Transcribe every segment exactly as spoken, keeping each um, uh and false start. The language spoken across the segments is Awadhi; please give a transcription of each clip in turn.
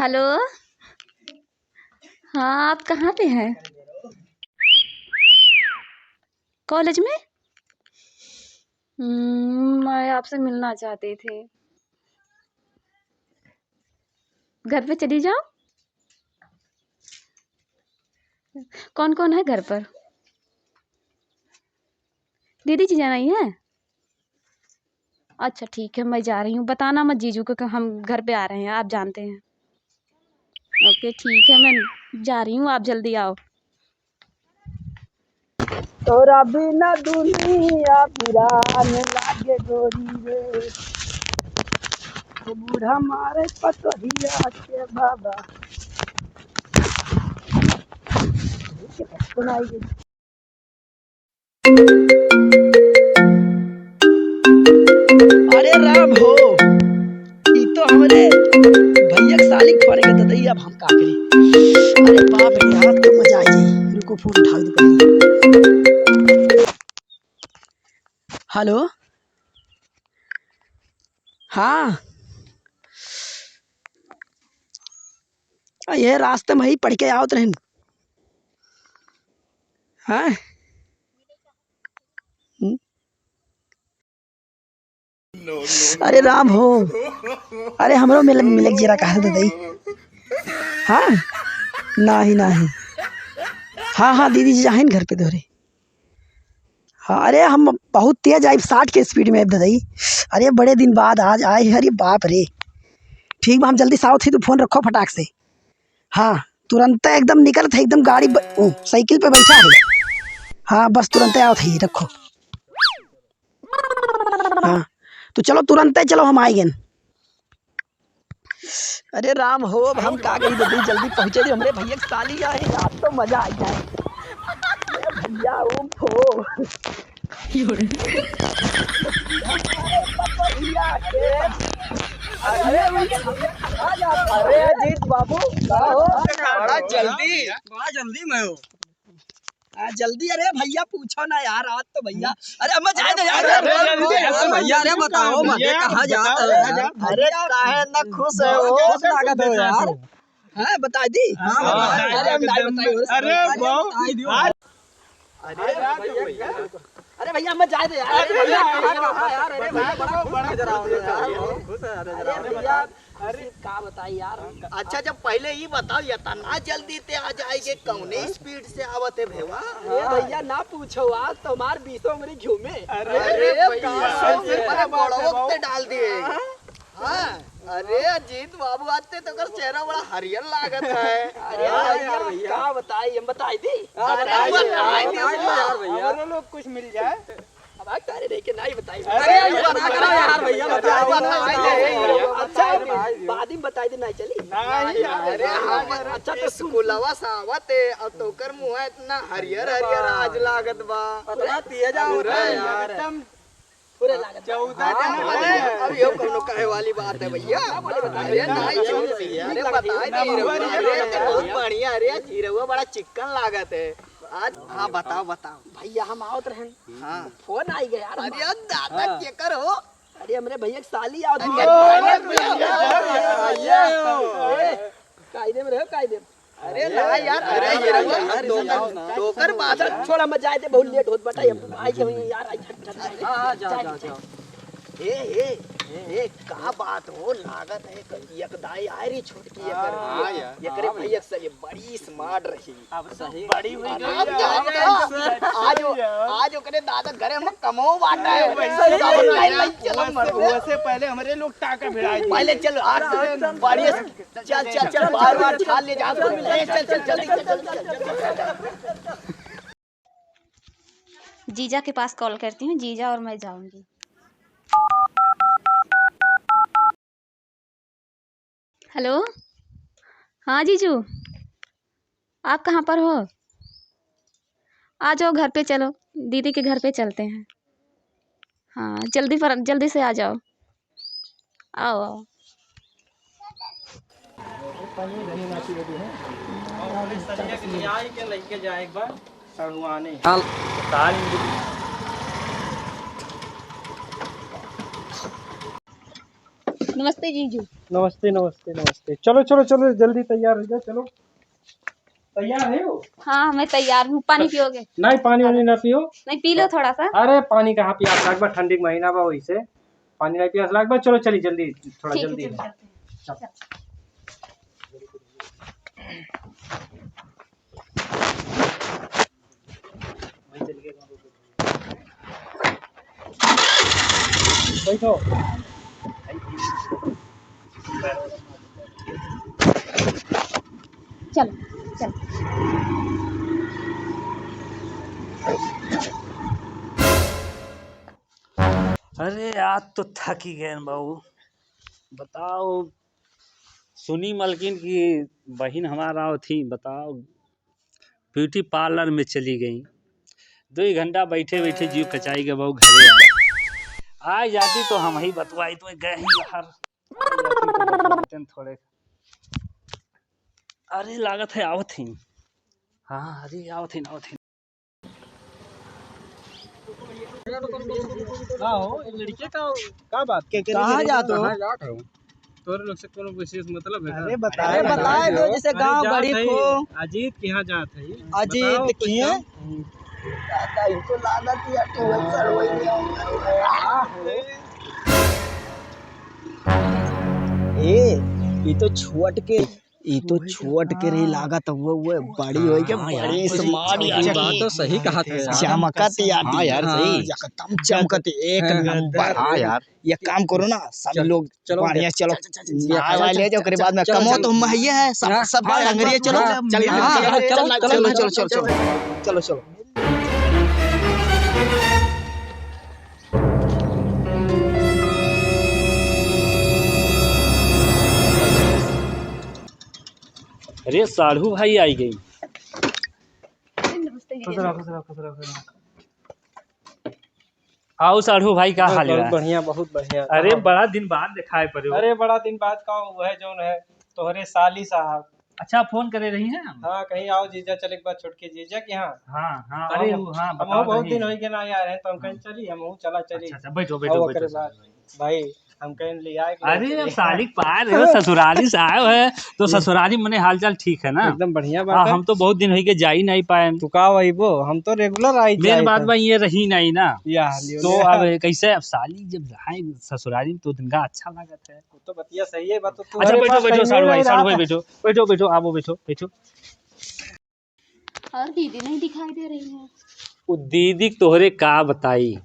हेलो, हाँ, आप कहाँ पे हैं? कॉलेज में? हम्म, मैं आपसे मिलना चाहती थी। घर पे चली जाओ। कौन कौन है घर पर? दीदी जी जाना ही है। अच्छा, ठीक है, मैं जा रही हूँ। बताना मत जीजू को कि हम घर पे आ रहे हैं, आप जानते हैं। ओके, ठीक है, मैं जा रही हूँ, आप जल्दी आओ। तोरा बिना दुनिया वीरान लागे गोरी रे, ओ बूढ़ा मारे पतोहिया के बाबा। सुनाई दे। अरे राम हो, ई तो हमरे भैया के साली के फोन के ददई, अब हम का करी? अरे बाप रे, आज तो मजा आ जाई। रुको, फोन उठा दो पहले। हेलो, हाँ, आ, ये रास्ते में ही पढ़ के आवत रहन। हाँ? हम्म? अरे राम हो, अरे हमरो मिल, मिले के जीरा कहा दे दई। हाँ? नाही, नाही। हाँ, हाँ, दीदी जी जाहिन घर पे तोहरे। हाँ, अरे हम बहुत तेज आइब, साठ के स्पीड में आइब ददई। अरे बड़े दिन बाद आज आए, अरे बाप रे। ठीक बा, हम जल्दी से आवत ही, तू फोन रखो फटाक से। हाँ, तुरंत एकदम निकलत है, एकदम गाड़ी ब-, ओ, साइकिल पे बैठा है। हाँ, बस तुरंत आवत है, रखो। हाँ, तो चलो, तुरंते चलो, हम आए गए। अरे राम हो, अब हम का कही दीदी, जल्दी पहुँचे दी, हमरे भैया के साली आए, आज तो मजा आ जाए। अरे भैया, उफ हो। अरे, अरे अजीत बाबू, का हो? बड़ा जल्दी, बड़ा जल्दी में हो। आ, जल्दी, अरे भैया पूछो ना यार, आज तो भैया, अरे अम्मा जाए दो यार, अरे, अरे, अरे, अरे, अरे, भैया, अरे बताओ, मत ये कहाँ जाता है यार? अरे काहे ना खुश है वो? खुश लागत हो यार। हाँ, बता दी। हाँ, हाँ, अरे हम नहीं बताई हो। अरे, अरे, बहुत बताई दियो। आज अरे भैया, अरे भैया, अम्मा जाए दे यार। अरे भैया, अरे भैया, अरे भैया, बड़ा खुश नजर आ रहा है यार। खुश है, अरे भैया, अरे का बताई यार। अच्छा, जब पहले ही बताओ, इतना जल्दी ते आ जाएगे, कौने स्पीड से आवत है भेवा? अरे भैया, ना पूछो, आज तो हमार बीसों उंगली घूमे। अरे अरे भैया, भैया, अरे बड़ा बात है बड़ो बाबू। वक्त डाल दिए। हाँ? हाँ, अरे अजीत बाबू, आज ते तोकर चेहरा बड़ा हरियर लागत है। अरे हाँ भैया, यार भैया। का बताई, हम बताई दी? हाँ, अरे बताई दे, बताई दे, बताई दे यार भैया। हमरो लोग कुछ मिल जाए। अब आ तारे नहीं के नहीं बताई। अरे अरे यार, बता दे यार भैया, बता दे। बताई दे। अच्छा, बताई दे। बाद में बताई दे, नहीं चली? नहीं यार। अरे हम अच्छा, तो सुन। स्कूलवा से आवत है, अब तोकर मुँह इतना हरियर हरियर आज लागत बा। पतला तेज पूरा आवत है यार। एकदम पूरे लागत बा। चौदह हाँ, जन अब है। अब यो कौनो कहे वाली बात है भैया? अरे नहीं, अरे बताई दे रे, अरे बहुत बढ़िया, अरे जीरवा बड़ा चिक्कन लागत है। आज हाँ, बताओ, बताओ। भैया हम आवत रहन, हाँ। फोन आई गया यार। अरे दादा, हाँ। केकर हो? अरे हमरे भैया के साली आवत अरे है। अरे भैया, भैया, भैया। ए, कायदे में रहो, कायदे में। अरे ना यार, अरे ये रहो, यार, तो, जाओ ना। तोकर बात। चल, छोड़ा, मत जाए दे, बहुत लेट होत बाटे, हम आई के हुई यार, आई झट, झट, झट। हाँ, हाँ, जाओ, जाओ, जाओ। ए, ए, ए, का बात हो, लागत है कि एक दाई आए रही छोटकी एकर। हाँ, यार। एकरे हाँ, भैया भैया। से ये बड़ी स्मार्ट रही। अब सही। बड़ी हुई अब गई। जाओ, जाओ। आज, आज ओकरे दादा घरे में कमो बाटा है। अरे, वैसे सब ही लाइन लाइन चलो वैसे, मरते। वैसे पहले हमरे लोग टाका भिड़ाई दिए। पहले चलो, आज से बढ़िया से चल, चल, चल, बाहर, बाहर खा ले जा, चल, चल, चल, जल्दी चल, चल, चल, चल, चल। जीजा के पास कॉल करती हूँ, जीजा और मैं जाऊंगी। हेलो, हाँ जीजू, आप कहाँ पर हो? आ जाओ घर पे, चलो दीदी के घर पे चलते हैं। हाँ, जल्दी पर, जल्दी से आ जाओ, आओ, आओ। नमस्ते जीजू। नमस्ते, नमस्ते, नमस्ते। चलो, चलो, चलो, जल्दी तैयार हो जाओ, चलो। तैयार है वो? हाँ, मैं तैयार हूँ। पानी पियोगे? नहीं, पानी वानी ना पियो। नहीं, पी लो थोड़ा सा। अरे, पानी कहाँ पियास लाग बा, ठंडी के महीना बा, वैसे पानी नहीं पियास लाग बा। चलो, चली जल्दी, थोड़ा ठीक है, जल्दी। चलो, चलते हैं। चल। बैठो। चलो, चलो। अरे, आज तो थकी गए बाबू। बताओ, सुनी मलकिन की बहिन हमार आवत ही, बताओ, ब्यूटी पार्लर में चली गई। दुई घंटा बैठे बैठे जीव कचाई के बहू घरे आ। आ जाती तो हम ही बतवाई तो गए ही बाहर। आ जाती तो बतवाते थोड़े। अरे लागत है आवत ही। हाँ, अरे आवत ही, आवत ही। का हो, ये लड़के का, का बात? के, के कहाँ जात हो? कहाँ जात हो? तोरे लोग से कोनो विशेष मतलब है का? अरे बताए, अरे बताए दो, जैसे अरे गाँव जात गरीब है, हो। अजीत के यहाँ जात है। अजीत बताओ कुछ के? तो। दादा, ई तो लागत या कि वैसा वही है। ए, ई तो छोट के ई तो छोट के रही लागत हुए, हुए बड़ी होई के हाँ यार, बड़ी स्मार्ट यार। बात तो सही कहा था यार। चमकत या हाँ यार, सही। एकदम चमकत, एक हाँ, नंबर। हाँ यार। ये काम करो ना, सब चल, लोग चलो। बढ़िया, चलो। चल, चल, चल, चल। नहाए वाले जाओ, ओकरे बाद में चलो, कमो चलो। तो हम हइये है, सब, हाँ, सब हाँ, बाहर अंगरिया, हाँ, चलो। हाँ, चल, हाँ, चल, हाँ, चल, चल, चल, चल, चल, चल, चल। चलो, चलो। अरे, साढ़ू भाई आई गई। नमस्ते, खुश रहो, खुश रहो, खुश रहो, खुश रहो। आओ साढ़ू भाई, का बहुत, हाल बहुत बा? बढ़िया, बहुत बढ़िया। अरे, कहाँ? बड़ा दिन बाद देखाए पड़े हो। अरे, बड़ा दिन बाद का, वो है जौन है, तोहरे साली साहब। अच्छा, फोन करे रही हैं? हाँ, कहीं आओ जीजा, चले एक बार छोटके जीजा के यहाँ। हाँ, हाँ, तो अरे, हम, वो, हाँ, हम बताओ बहुत रही दिन हैं। हो गए ना यार, हैं, तो हम कहीं हाँ। चली, हम वो चला चली। अच्छा, अच्छा, बैठो, बैठो, आओ, बैठो, ओकरे बाद, साढ़ू भाई। भाई, हम कहीं ले आए के अरे, लेके अब साली के पाए रहे हो, ससुराली से आए हो है, तो ये ससुराली मने हालचाल ठीक है ना? एकदम बढ़िया बात हाँ, है। हम तो बहुत दिन होई के जा ही नहीं पाए। तू का वही वो, हम तो regular आई main जाए बात थे। बा, ये रही नहीं ना। या, लियो तो ले। अब कैसे, अब साली जब रहे ससुराली में तो उनका अच्छा लागत है। वो तो बतिया सही है, बात तो अच्छा, तुम्हारे बैठो, पास बैठो, time साढ़ू नहीं भाई, साढ़ू रहा भाई, था। बैठो, बैठो, बैठो, आवो, बैठो, बैठो। और दीदी नहीं दिखाई दे रही है। वो दीदी के तोहरे का बताई,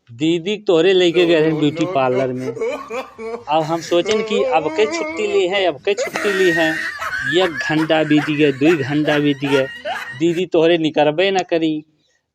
दीदी के तोहरे लेके गए हैं beauty parlour में। अब हम सोचेन कि अब के छुट्टी ली है, अब के छुट्टी ली है, एक घंटा बीत गए, दुई घंटा बीत गए, दीदी तोहरे निकरबे ना करी।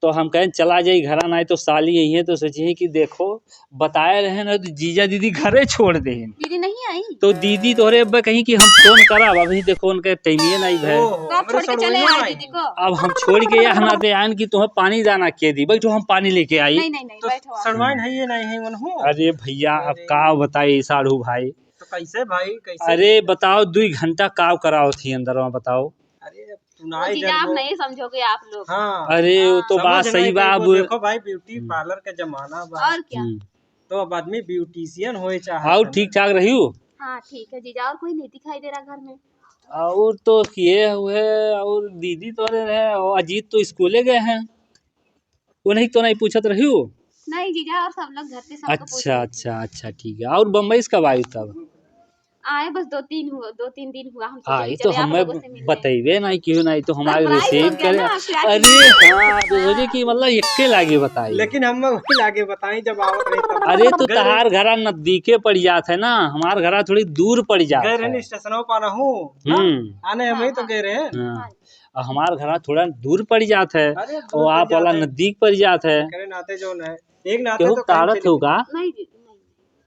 तो हम कहेन चला जाई घरा, नाहीं तो साली यही है, तो सोची कि देखो बताए रहे ना तो जीजा दीदी घरे छोड़ देहेन। दीदी नहीं आई? तो दीदी तोहरे अब्बे कहीं कि हम फोन करब, अभी देखो उनके टाइमिए नहीं भए। ओहो, तो आप हमरे छोड़ के चले सड़ुआइनो आए नहीं। दीदी को। अब हम छोड़ के यहाँ नाते आएन कि तुम्हें पानी दाना के दी, बैठो हम पानी लेके आई। नहीं, नहीं, नहीं, तो बैठो आप। सड़ुआइन है ये नहीं है उन्हों। अरे भैया, अब अरे। का बताई साढ़ू भाई। तो कैसे भाई, कैसे? अरे बताओ, दुई घंटा काव करावत ही अंदर में, बताओ। अरे तू ना वो ही जीजा, आप डरबो। नहीं समझोगे आप लोग। हाँ। अरे, वो हाँ। तो बात समझ सही नहीं बा, पाई, अब वो देखो भाई, beauty हम्म। Parlour का जमाना बा। और क्या? हम्म। तो अब आदमी beautician होए चाहत और है ठीक ना। ठाक रही हो? हाँ, ठीक है जीजा, और कोई नहीं दिखाई दे रहा घर में। और तो ये हुए, और दीदी तो रहे, और अजीत तो स्कूले गए हैं, उन्हीं तो नहीं पूछत रही हो? नहीं जीजा, और सब लोग घर पे सबको पूछ अच्छा, रहे थे। अच्छा, अच्छा, ठीक है। और बम्बई से कब आए तब? आए बस दो तीन हुआ, दो तीन दिन हुआ, हम सोचे हाँ, कि ये तो चले आप हमें लोगों से मिलने। बतइबे नहीं कियो, नहीं तो हमारे surprise हो receive गया करे। ना, आपके आके अरे हाँ, तो सोचे कि मतलब एक्के लागे बताई। लेकिन हम वही लागे बताई जब आवत रही तब। अरे तो गए रहे। तहार घरा नजदीके पड़ जात है ना, हमार घरा थोड़ी दूर पड़ जात गए रहे है। स्टेशनों पर रहूं। हम्म। आने हम ही तो हाँ, गए रहे। हाँ। हाँ। और हमार घरा थोड़ा दूर पड़ जात है, अरे दूर और पड़ आप वाला जात है। नजदीक पड़ जात है। करे नाते जो न है, एक नाते केहू तो कहीं ताड़त चली हो का? नहीं जी, नहीं।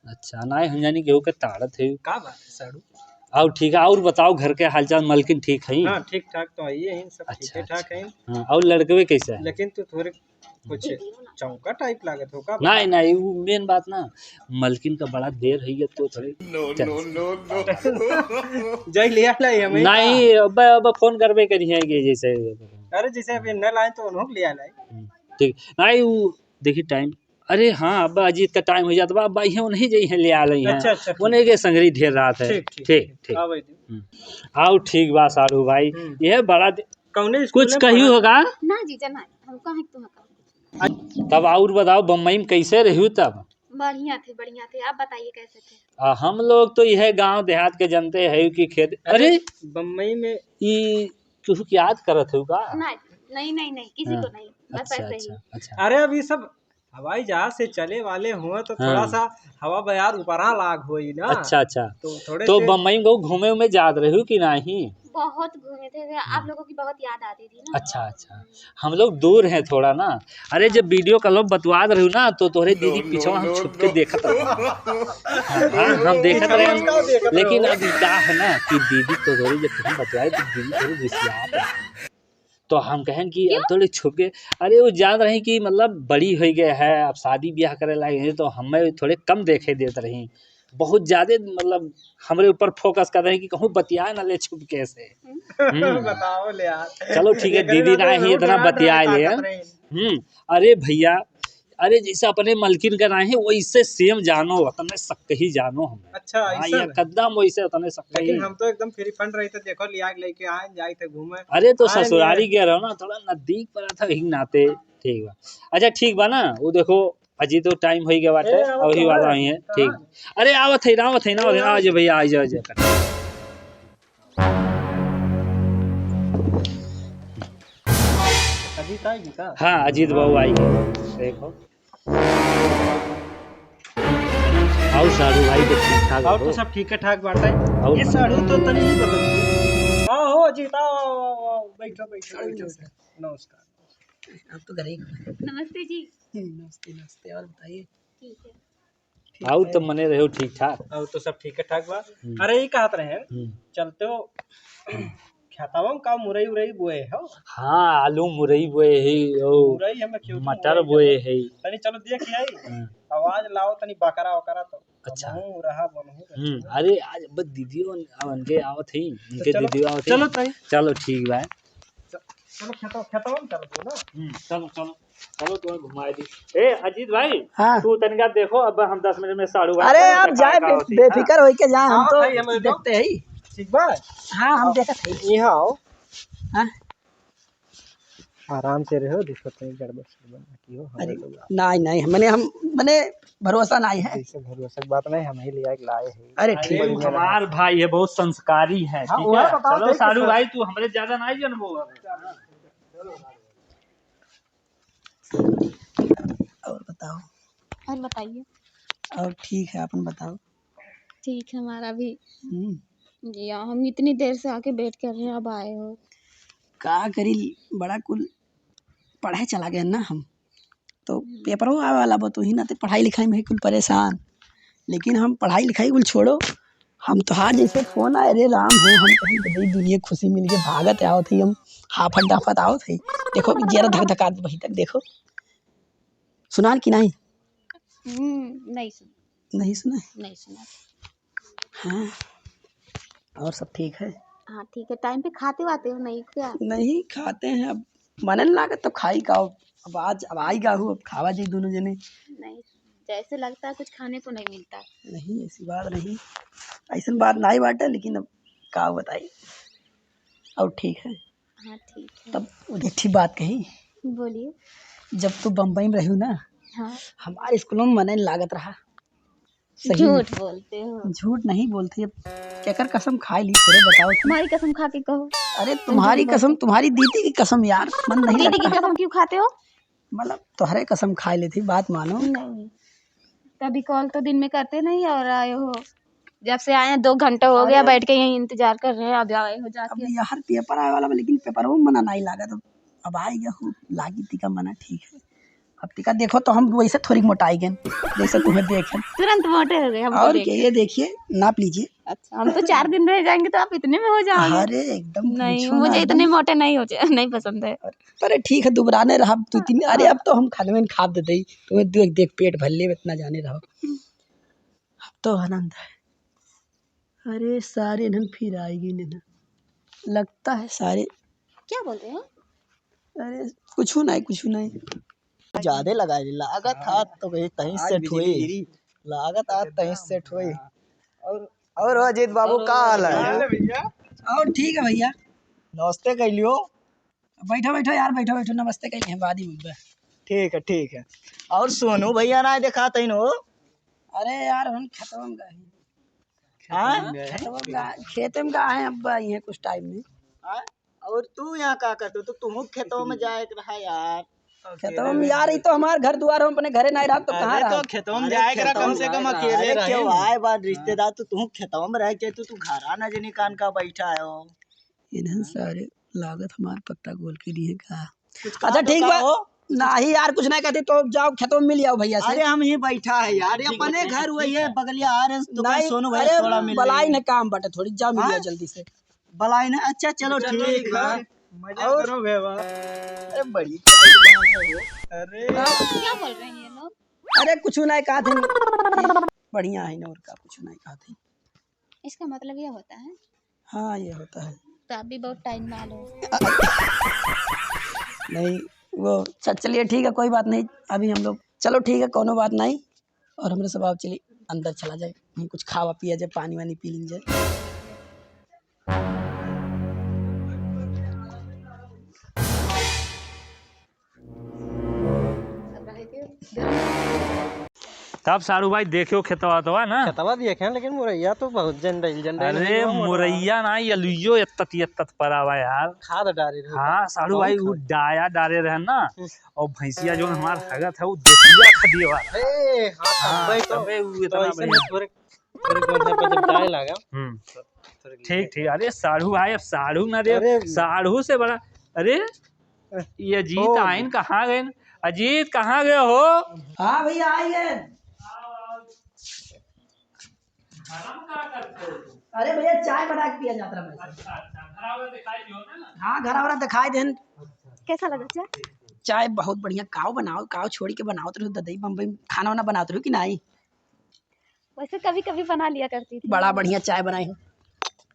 अच्छा, नाहीं, हम जानी केहू के ताड़त है। का बात है, साढ़ू? और ठीक है, और बताओ, घर के हालचाल, मलकिन ठीक है? हाँ, ठीक ठाक तो है, ये हैं, सब अच्छा, ठीक ठाक अच्छा। हैं। हाँ, और लड़कवे कैसे है? लेकिन तू थोड़े कुछ चौंका type लागत हो का? नाहीं, नाहीं, वो main बात ना, मलकिन का बड़ा देर है, ये तो थोड़े No, चल। No, no, no। जाई लिया लाई हमें। नाहीं, अब, अब फोन करबे करी है कि जैसे अरे, जैसे अभी न लाए तो उन्हों लिया लाई। हम्म, ठीक। नाहीं, वो देखी time अरे हाँ, अब्बा अजीत का टाइम होइ जात बा, अब्बा इहे उन्हीं जइहे ले आ लइहे। अच्छा, अच्छा, ठीक। उन्हीं के संगरी ढेर रात है। ठीक, ठीक, ठीक, ठीक। ठीक। आवे दे। हम्म। आओ, ठीक बा साढ़ू भाई। हम्म। यह बड़ा दि- कौने स्कूल कुछ में कही पढ़त होगा? ना जीजा, ना, हम कहाँ तुम कहाँ। तब और बताओ, बम्बई में कैसे रह्यू तब? बढ़िया थे, बढ़िया थे। आप बताइए कैसे थे? आ, हम लोग तो यह गांव देहात के जनते हैं कि खेत, अरे, अरे, बम्बई में ई केहू के याद करत हो का? ना, नहीं, नहीं, नहीं, किसी हाँ। को नहीं, बस अच्छा, ऐसे ही। अच्छा, अच्छा। अरे, अब ये सब हवाई जहाज से चले वाले हुआ तो हाँ। थोड़ा सा हवा बयार ऊपरा लाग होई ना। अच्छा, अच्छा। तो थोड़े तो से बम्बई में घूमे उमे जात रही कि नहीं? बहुत घूमे थे, आप हम्म। लोगों की बहुत याद आती थी ना। अच्छा, अच्छा। हम लोग दूर हैं थोड़ा ना। अरे, जब वीडियो कॉल बतवात रही ना, तो तोहरे दीदी पीछे हम छुप के देखत रहे। हाँ, हाँ, हम देखत रहे, लेकिन अब का है ना कि दीदी तो थोड़ी, जब हम बतवाए तो दीदी थोड़ी रिसियात है। तो हम कहें कि अब क्यों? थोड़ी छुप के, अरे, वो जान रही कि मतलब बड़ी हो गए है, अब शादी ब्याह करे लायक है, तो हमें थोड़े कम देखे देत रही, बहुत ज्यादा मतलब हमरे ऊपर फोकस कर रही कि कहूँ बतिया ना ले छुप के से। हम्म। हम्म। बताओ ले यार। चलो ठीक है, एकरे दीदी नाते ना ही हम इतना बतिया ले। हम्म। अरे भैया, अरे जैसे अपने मलकिन का नाहीं है, वैसे सेम जानो, उतने सक्कही जानो हमें। अच्छा, हाँ, ऐसा है? एकदम वैसे उतने सक्कही। लेकिन हम तो एकदम फ्री फंड रही थे, देखो लिया के लेके आए, जाए थे घूमे। अरे तो आए ससुरारी नहीं। गए रहो ना, थोड़ा नजदीक पड़ा था, यही नाते। ठीक बा। अच्छा ठीक बा ना, वो देखो अजी तो टाइम हो गया बाटे, ए, आवत अभी तो वाला है। ही है। कहाँ? ठीक। अरे आवत है ना, आवत है ना, आवत है ना, आ जाओ भैया, आ जाओ, आ जाओ। अजीत आएगी का? हाँ, अजीत बाबू आएगी। देखो। आओ साढ़ू भाई, तो ठीक ठाक और हो? तो सब ठीक ठाक बाटे। और ये साढ़ू तो तनी ही बदल गई। आओ हो अजीत, आओ, आओ, आओ, आओ, बैठो, बैठो, बैठो। नमस्कार। आप तो घर ही। नमस्ते जी। हम्म, नमस्ते, नमस्ते। और बताइए। ठीक है। ठीक और है। तो मने रहो ठीक ठाक? और तो सब ठीक ठाक बा। हम्म। अरे, ये कहत रहे हैं, हम्म। चलते हो, खेतवा में का मुरई उरई बोए हो? हाँ, आलू मुरई बोए है, ओ, मुरई हमें क्यों मटर बोए है। तनी चलो देख आई। हाँ। आवाज लाओ तनी बकरा वकरा तो। अच्छा। हमहूँ रहा, बनहूँ। हम्म, अरे, आज बस दीदी उन-, उनके आवत है, तो उनके चलो, दीदी आवत है। चलो तई। चलो, ठीक बा। च-, चलो, खेतवा, खेतवा में चलो ना। हम्म, चलो, चलो। चलो, तुम्हें घुमाए दी। ए, अजीत भाई, हाँ। तू तनिका देखो, अब हम दस मिनट में साढ़ू भाई अरे, चलो, आप देखा जाए, का बे-, होती, हाँ। बेफिक्र होइके जाए, हम हाँ, तो भाई, हम एकदम देखते ही। ठीक बा? हाँ, हम देखत ही। यहाँ आओ। हाँ। आराम से रहो, दिक्कत नहीं, गड़बड़ सड़बड़ ना की हो, हमारे अरे, लोग आप। नहीं, नहीं, मने हम, मने भरोसा नहीं है। ऐसे भरोसा की बात नहीं, हम ही ले आके लाए हैं। अरे, ठीक अरे, है। वो हमार भाई है, बहुत संस्कारी है, हाँ, ठीक वो है? बताओ, चलो, भाई, साढ़ू कैसे? भाई, तू हमरे ज्यादा नहीं जानबो। और बताओ। और बताइए। और ठीक है, अपन बताओ। ठीक है हमारा भी। हम्म। जी हाँ, हम इतनी देर से आके वेट कर रहे हैं, अब आए हो। का करी, बड़ा कुल पढ़े चला गए ना हम, तो हम्म। पेपरो आवे वाला बा, तो ही ना ते पढ़ाई लिखाई में ही कुल परेशान। लेकिन हम पढ़ाई लिखाई कुल छोड़ो, हम तोहार जैसे फोन आए, "अरे राम हो," हम कहीं बड़ी दुनिया खुशी मिल के भागत आवत ही, हम हाफत डाफत आवत ही। देखो कि जियरा धक धकात वही तक देखो। सुनाल कि नहीं? हम्म, नहीं सुना। नहीं सुना? नहीं सुना। हाँ, और सब ठीक है? हाँ, ठीक है। टाइम पे खाते वाते हो नहीं क्या? नहीं, खाते हैं। अब मन न लागत तो खाई का। अब आज, अब आई गा हूँ, अब खावा जाई दोनों जने। नहीं, जैसे लगता है कुछ खाने को नहीं मिलता। नहीं, ऐसी बात नहीं, ऐसन बात नहीं बाटे, लेकिन अब का बताई। और ठीक है। हाँ, ठीक है। तब एक ठे बात कही। बोलिए। जब तू बम्बई में रहू ना, हाँ। हमारे स्कूल में मने लागत रहा। सही में। झूठ बोलते हो। झूठ नहीं बोलती, अब केकर कसम खाए ली, थोड़े बताओ तुम। हमारी कसम खा के कहो। अरे, हम तुम्हारी झूठ कसम, बोलते। तुम्हारी दीदी की कसम यार, मन नहीं दीदी की लगता। कसम क्यों खाते हो? मतलब, तोहरे कसम खाए लेती, बात मानो। नहीं, कभी कॉल तो दिन में करते नहीं और आए हो, जब से आए हैं दो घंटा हो गया अरे। बैठ के यहीं इंतजार कर रहे हैं, अब आए हो अब जाके। यार पेपर आए वाला बा, लेकिन पेपरवा में मना नहीं लागत, अब, अब आए गया हो, लागी टीका मना, ठीक है। अब टीका देखो तो हम वैसे थोड़ी मोटाई गए, जैसे तुम्हें देखे। तुरंत मोटे हो गए हमको और देख क्या, के। ये देखिए, नाप लीजिए। अच्छा, हम तो चार दिन रह जाएंगे तो आप इतने में हो जाओगे। अरे एकदम नहीं, पूछो ना, मुझे एकदम। इतने मोटे नहीं हो जा-, नहीं पसंद है। अरे ठीक है, दुबराने रहा तू तीन, अरे हाँ। अब तो हम खाने में खाप देते ही, तुम्हें देख देख पेट भर ले, इतना जाने रहो। अब तो आनंद है। अरे सारे इन्हन फिर आएगी इन्हन। लगता है सारे। क्या बोल रहे हो? अरे कुछ नहीं, कुछ नहीं। ज्यादा लगा ली, लागत हाँ। हाथ तो कहीं तहीं आज सेट बिजली हुई। गिरी। लागत हाथ तहीं सेट हुई। हाँ। और, और हो अजीत बाबू, और का हाल है? भैया? और ठीक है भैया। नमस्ते कह लियो। बैठो, बैठो यार, बैठो, बैठो, नमस्ते कह लियो, बाद ही मिलबे। ठीक है, ठीक है। और सोनू भैया ना देखा तइन हो? अरे यार, हम खेतवा में गए। हाँ? खेतवा में गए, खेते में गए हैं अब, आई हैं कुछ टाइम में। हाँ? और तू यहाँ का करते हो? तो तुहूँ खेतवा में जाए के रहा यार। खेतवा में यार, ई तो हमार घर दुआर, हम अपने घरे नहीं रहत तो अरे कहाँ तो रहत? खेतवा में अरे जाए के रहा, खेतवा कम से में कम जाए के रहा। अकेले अरे रहे। क्यों आए बात रिश्तेदार, तो तुहूँ खेतवा में रह के तू, तू घरा ना जनी कान का बैठा हो। इन्हन सारे लागत हमार पत्ता गोल के लिए का। कुछ कहा अच्छा, तो ठीक का बा। हो? नाही यार, कुछ नहीं कहते तो जाओ खेतों में मिल जाओ भैया से। अरे हम ही बैठा है यार, ये ठीक है, अपने ठीक है, घर वही ठीक है, है। बगलिया आ रहे हैं, तो कहीं नहीं, सोनू भैया अरे थोड़ा मिल बलाई लेंगे। न काम बटे, थोड़ी जाओ मिल जाओ हाँ? जल्दी से। बलाई न, अच्छा चलो चलो ठीक ठीक बा। है। मजा और करो भैया। अरे बड़ी चाय बनाओ हो। अरे। क्या बोल रहे हैं ये लोग? अरे कुछ नहीं कहा थे, बढ़िया है ना, और का कुछ नहीं कहा थे। इसका मतलब ये होता है? हाँ, ये होता है। तो आप भी बहुत टाइम ना लो। नहीं, वो च-, चलिए ठीक है, कोई बात नहीं। अभी हम लोग, चलो ठीक है, कोनो बात नहीं। और हमरे सब आप चलिए अंदर चला जाए, हम कुछ खावा पिया जाए, पानी वानी पी लीन जाए। तब साढ़ू भाई देख्यो खेतवा तो है ना? खेतवा देखे, लेकिन मुरैया तो बहुत जंडाइल, जंडाइल अरे हुआ मोटवा। मुरैया ना, ये लुइयो एत्तत, एत्तत परावा यार। खाद डारे रहे हाँ, साढ़ू बहुत भाई, वो खाद। डाया डारे रहे ना, हम्म। और भैंसिया जो हमार हगत है, वो देसिया खदिया वाला। ए, हाँ, हाँ, तबे तो, तबे वो तो इतना ऐसे बढ़िया। में थोड़े, थोड़े बढ़िया पर जब डाले लागा, हम्म। तो थोड़े ठीक, ठीक। अरे साढ़ू भाई, अब साढ़ू ना रे, अरे साढ़ू से बड़ा। अरे, ये अजीत ओ। आइन कहाँ गए? अजीत, कहाँ गए हो? हाँ भैया, आ गए। घर में का करते हो तुम? अरे भैया, चाय बना के पिया जात रहा मैं। अच्छा, अच्छा, घर वाला दिखाई दियो ना। हाँ, घर वाला दिखाई देन। कैसा लगा चाय? चाय बहुत बढ़िया। काव बनाओ, काव छोड़ी के बनाओ तो ददई बम्बई खाना वाना बनाते रहो कि नहीं? वैसे कभी-कभी बना लिया करती थी। बड़ा बढ़िया चाय बनाई हूँ।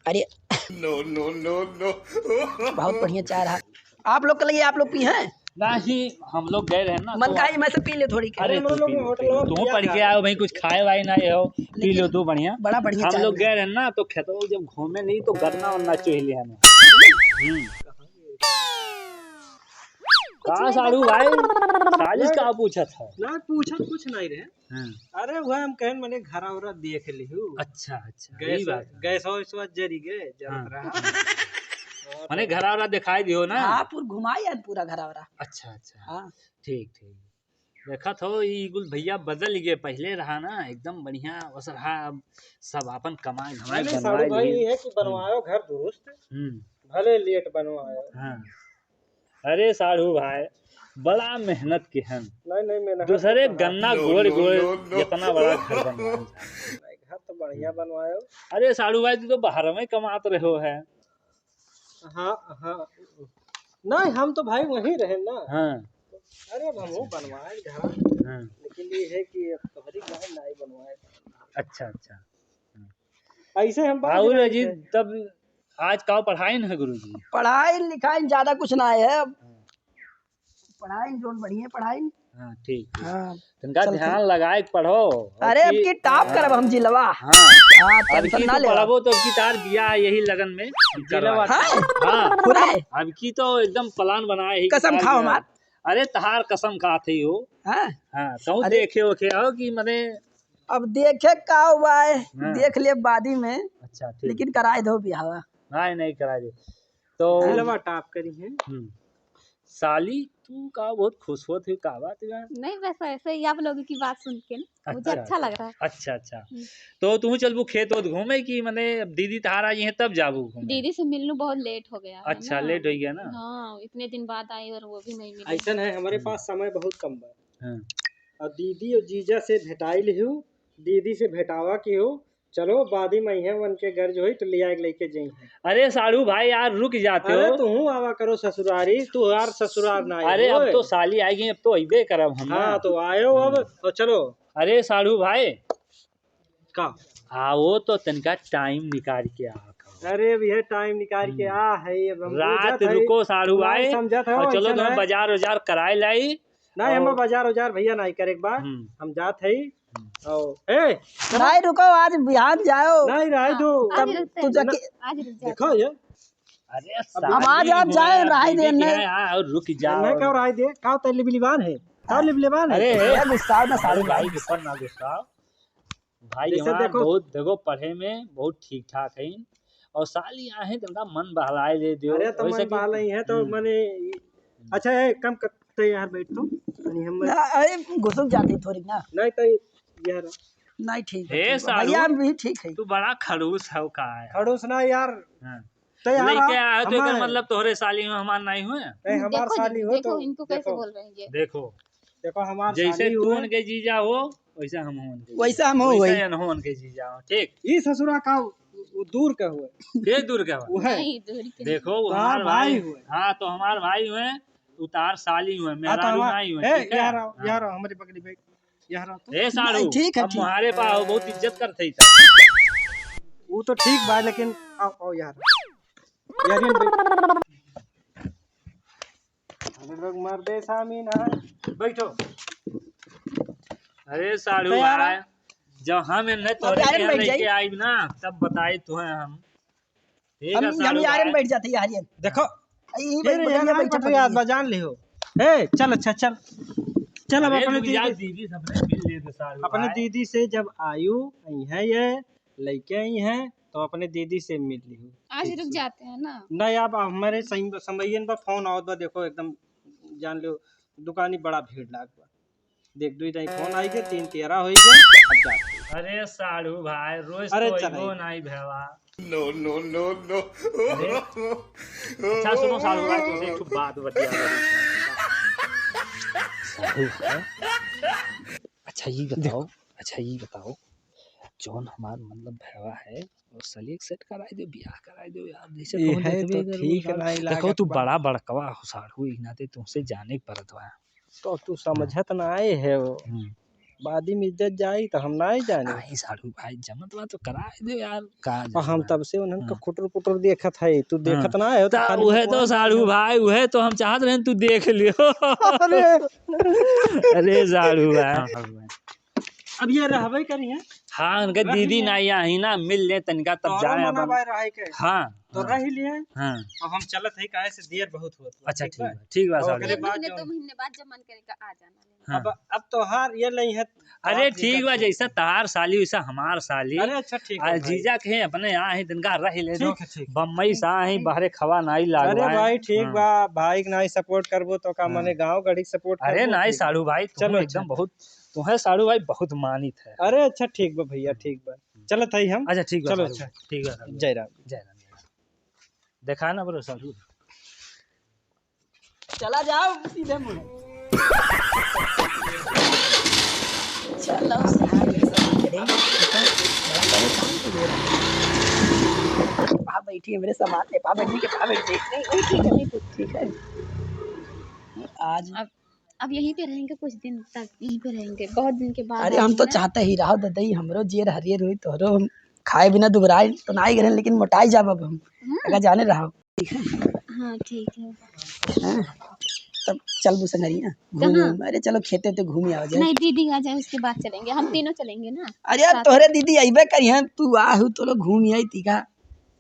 अरे। No, no, no, no। बहुत बढ़िया चाय रहा। आप लोग के लिए आप लोग पी हैं? नहीं, हम लोग गए रहे ना, मन तो खाई, मैं से पी ले थोड़ी के। अरे, हम तू लोग पी लो, होटल पी लो। में तू पिया पढ़ के था। आयो भाई, कुछ खाए वाए ना हो, पी लेकिन लो तू बढ़िया। बड़ा बढ़िया हम चाय लोग बना। गए रहे ना, तो खेतवा जब घूमे नहीं, तो गन्ना वन्ना चोह लिया ना। हम्म। का साढ़ू भाई, साजिश का पूछत है? ना, पूछत कुछ नहीं रहे। हाँ। अरे, वह हम कहन, मने घरा उरा देख लिहू। अच्छा, अच्छा, गैस, यही बात है। गैस और इस बात जरी गए, जरत हाँ। रहा। और मने घरा उरा दिखाई दियो ना। हाँ, पूर घुमाई आज पूरा घरा उरा। अच्छा, अच्छा। हाँ। ठीक, ठीक। देखत हो, ई कुल भैया बदल गए, पहले रहा ना, एकदम बढ़िया, बस रहा, अब सब आपन कमाए, धमाए, नहीं, नहीं, बनवाए साढ़ू भाई, लिए। ये है कि हम्म। बनवायो घर दुरुस्त, हम्म। भले लेट बनवायो। हाँ। अरे साढ़ू भाई, बड़ा मेहनत के हन। नहीं, नहीं, मेहनत दूसरे तो बड़ा। गन्ना No, गोड़ no, गोड़ no, no। इतना बड़ा घर बनवाए। नहीं, घर तो बढ़िया बनवायो। अरे साढ़ू भाई, तू तो बाहर में कमात रहो है। हाँ, हाँ। नहीं, हम तो भाई वहीं रहे ना। हाँ। अरे, अब हमहू बनवाए घर। हाँ। लेकिन ये है कि अब तोहरी गाय नाई बनवाए। अच्छा, अच्छा। ऐसे हम बात और नहीं अजीत, करते। तब आज का पढ़ाई न है गुरुजी? पढ़ाई लिखाई ज्यादा कुछ ना है। हाँ। पढ़ाई जोन बढ़िया पढ़ाई। हाँ, ठीक, ठीक। हाँ। तनका चल, ध्यान चल। लगाए के पढ़ो। अरे, अब अब की की top करब हम जिलवा। हाँ। हाँ, अब tension की ना तो लेवा। पढ़बो तो अब की तार बियाह यही लगन में हम जिलवा। करवाए। हाँ? हाँ। पूरा है। अब की तो एकदम plan बनाए ही कसम कि तार खाओ बियाह। हमार। अरे, तहार कसम खात ही हो। हाँ? हाँ, कहूँ अरे। देखे ओखे हो कि मने अब देखे का हुआ है, हाँ। देख ले बादी में। अच्छा, ठीक। लेकिन कराए दो बियाहवा। नहीं, नहीं कराए दे। तो दिलवा top करी है। हम्म। साली, तू का बहुत खुश होत हो, का बात बा? नहीं, बस ऐसे ही आप लोगों की बात सुन के ना, मुझे अच्छा, अच्छा लग रहा है। अच्छा, अच्छा। हम्म। तो तू चलबू खेत ओत घूमे कि मने अब दीदी तहार आई हैं तब जाबू घूमे? दीदी से मिलनू बहुत late हो गया है अच्छा, ना। Late हो गया ना? हाँ, इतने दिन बाद आई और वो भी नहीं मिली। ऐसा है, हमारे हम्म। पास समय बहुत कम बा। हाँ। और दीदी और जीजा से भेटाई लिहू, दीदी से भेटावा की हो, चलो, बादी में है, उनके गर्ज होई तो ले आए के लेके जाई। अरे साढ़ू भाई यार, रुक जाते अरे हो। तू आवा करो ससुरारी, तू यार ससुरार ना आए अरे अब होए। तो साली आ गई, अब तो अइबे करब हम ना। हाँ, तो आयो अब, हम्म। तो चलो। अरे साढ़ू भाई। का? आओ तो तनका time निकाल के आ करो। अरे भैया, time निकाल के हम्म। आ है, अब हम रात बुझत है, रुको साढ़ू तुम्हार भाई, समझत है, और चलो ऐसा तो ना है। बाजार उजार कराए लाई। नहीं, हम और बाजार उजार भैया नहीं करे के बा। हम्म। हम जात है। हम्म। और, ए, नहीं, रुको, आज बिहान जाओ। नहीं, रह दो। आज तब रुक तू जाओ। जाके आज रुक जाओ। देखो ये। अरे अब साली आज आप जाए, है, रहाई दे, बीबी नहीं। है, हाँ, और रुक जाओ। नहीं, का रहाई दे? का तैं लिबलिबान है? का लिबलिबान है? अरे, ए, गुस्सा ना, साली भाई, भाई। गुस्सा ना, गुस्सा। भाई जैसे हमार देखो बहुत, देखो, पढ़े में बहुत ठीक ठाक है, और साली आहे तो उनका मन बहलाए दे दियो। अरे, तो वैसे मन कि बहलाई है तो हम्म। मने, हम्म। अच्छा, ए, कम कर, तैं यार बैठ तो, तनी हम ना, अरे, घुसुक जाती थोड़ी ना। नहीं, तैं यार। नहीं, ठीक है, हे ठीक है। साढ़ू, भैया, हम भी ठीक है। तू बड़ा खड़ूस है का है? खड़ूस ना यार। हाँ। तैं यार, लइके हम, आए तो एकर हमार मतलब तोहरे साली हो, हमार नहीं हुए? नहीं, हमार देखो साली जी, हो देखो तो इनको कैसे देखो। बोल रहे हैं ये। देखो। देखो, हमार जैसे साली तू हुए। उनके जीजा हो, वैसे हम हो उनके वैसे जीजा। हम हो वैसे वही। हम हो उनके जीजा हो, ठीक? ई ससुरा का उ-, उ-, दूर का हुए। के दूर का हुए? वो है। नहीं, दूर के देखो, नहीं। वो तोहार हमार भाई भाई हुए। हाँ, तो हमार भाई हुए, उतार साली हुए, हाँ, तो मेहरारू हमार, नहीं हुए, ए, ठीक है? यहाँ रहो, हाँ। यहाँ रहो, हमारी पकड़ी बैठ। यहाँ रहो तो। ए साढ़ू, नहीं, ठीक है, अब ठीक। मुहारे पा हो, बहुत इज्जत करते ही था। वो तो ठीक बा, लेकिन आओ, आओ यार। यार, ये बैठ। अरे लोग मर दे सामी ना। बैठो। अरे साढ़ू तैयार है? भाई, जब हम इन्हें अब तोरे यार के यहाँ बैठ जाई। लेके आइब ना, तब बताई तुहे हम। ठीक हम, है हम साढ़ू यार भाई। में बैठ जाते यार ये। देखो, अरे, ये ये बैठ, रे, ये यहाँ बैठ पटरी जाते आज हैं। बजान ले हो। ए, चल, अच्छा, चल। चल, अब अरे, अपने रुक जा, दीदी, दीदी सबने मिल ले दे साढ़ू अपने भाई। दीदी से जब आयु आई है ये, लइके आई हैं, तो अपने दीदी से मिल लिहू। आज ठीक रुक से। जाते हैं ना। नहीं, अब हमारे सम-, समैयन बा, फोन आवत बा, देखो, एकदम जान लो, दुकानी बड़ा भीड़ लाग बा। देख, दुई दाई फोन आई गए, तीन तेरह होई गए, अब जाते हैं। अरे साढ़ू भाई, रोज अरे तो चल अइबो आई। नहीं भेवा। No, no, no, no। अरे, अच्छा सुनो साढ़ू भाई, तुमसे एक ठो बात बतिया रहा हूँ। साढ़ू भाई, अच्छा ये बताओ, अच्छा ये बताओ, जौन हमार मतलब भैया है, वो सलेक सेट कराई दो, बियाह कराई दो यार, जैसे ये तुम है देखबे तो करो ठीक साढ़ू। नहीं देखो लागत तू बा। बड़ा बड़कवा हो साढ़ू, ई नाते तुमसे जाने के पड़त बा। तो तू समझत ना आए है वो। हम्म। बादी में इज्जत जाई तो हम ना ही जाने। नहीं साढ़ू भाई, जमत बा तो कराई दो यार, का और हम जरूरत तब से उन्हन का हाँ। खुटर पुटर देखत है, तू हाँ। देखत ना है, तो तो खाली उहे तो बकवास साढ़ू करत। भाई, उहे तो हम चाहत रहे तू देख लियो। अरे। अरे साढ़ू भाई। हाँ, साढ़ू भाई। अब ये रहबे करी हैं। हाँ, उनके रह दीदी लिए। ना यहाँ ही ना मिल ले तनिका, तब तोहरो जाए मना अपन। बाय रहे के। हाँ, तो हाँ। रह लिए। हाँ। अब हम चलत है, काहे से देर बहुत होत बा, अच्छा, ठीक ठीक बा? बा, ठीक बा, और साढ़ू ओकरे भाई। बाद महीने, जो दो महीने बाद जब मन करेगा आ जाना। हाँ। अब, अब तोहार ये नहीं है, अरे, तोहार ठीक दिक्कत बा, है। जैसा तहार साली वैसा हमार साली। अरे, अच्छा, ठीक आ, बा भाई। जीजा के अपने यहाँ ही तनिका रह ले दो। ठीक है, ठीक। बम्बई से आई, ठीक। बाहरे खवा नाई अरे लागवाए। भाई, ठीक हाँ। बा, भाई के नाई support करबो तो का हाँ। मने गाँव गढ़ी के support अरे करबो नाई फिर? साढ़ू भाई, तुम चलो, एकदम अच्छा। बहुत, तुम्हें साढ़ू भाई बहुत मानित है। अरे अच्छा, ठीक बा भैया, हम्म। ठीक बा। हम्म। चलत हई हम। अच्छा, ठीक बा चलो, साढ़ू अच्छा। भाई, ठीक बा साढ़ू भाई। जय राम। जय राम, जय राम। देखा ना बरो साढ़ू। चला जाओ सीधे मुंह। चलो, सही है, सही है। बड़ा परेशान तो हो रहा है। पा बैठी हमरे सामान में, पा बैठी के पा बैठी। नहीं, नहीं, ठीक है, नहीं, ठीक, ठीक है। आज अब, अब यहीं पे रहेंगे कुछ दिन तक, यहीं पे रहेंगे, बहुत दिन के बाद अरे, हम आए तो हैं ना। चाहते ही रहो, ददई, हमरो जेर हरियर हुई, तोहरो हम खाए बिना दुबराए तो ना ही करें, लेकिन मोटाई जाब अब हम। हम्म। अगर जाने रहो। हाँ, ठीक है। हाँ, तब चलबू संगरिया, घूम कहाँ? घूम। अरे चलो खेते तो घूम आवा जाए। नहीं, दीदी आ जाए, उसके बाद चलेंगे, हम तीनों चलेंगे ना अरे यार, साथ। तोहरे दीदी अइबे करी हैं, तू आहू तो लोग घूम आई तीका।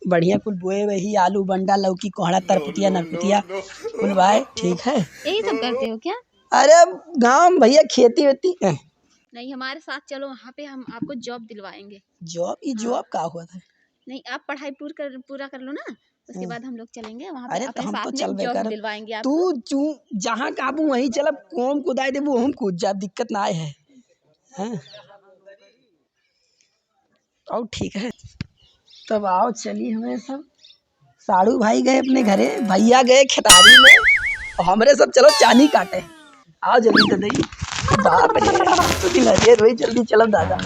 बढ़िया कुल बोए वही आलू, बंडा, लौकी, कोहड़ा, तरपुतिया, नरपुतिया, कुल भाई, ठीक है। यही सब करते हो क्या? अरे गाँव में भैया खेती वेती है। नहीं, हमारे साथ चलो, वहाँ पे हम आपको job दिलवाएंगे। Job? ये हाँ। Job का हुआ था? नहीं, आप पढ़ाई पूर कर, पूरा कर लो ना, उसके हाँ। बाद हम लोग चलेंगे वहाँ पे, अरे, तो अपने हम साथ तो में चलबे job करब। दिलवाएंगे आपको। तू जू-, जहाँ कहबू वहीं चलब, कोम कुदाई देबू, हम कूद जाब, दिक्कत ना आए है। हाँ। और ठीक है, तब आओ, चली हमें सब। साढ़ू भाई गए अपने घरे, भैया गए खेतारी में, और हमरे सब चलो चानी काटे। आओ जल्दी तो दई। बाप रे, तो दिन हरियर होई, जल्दी चलो दादा।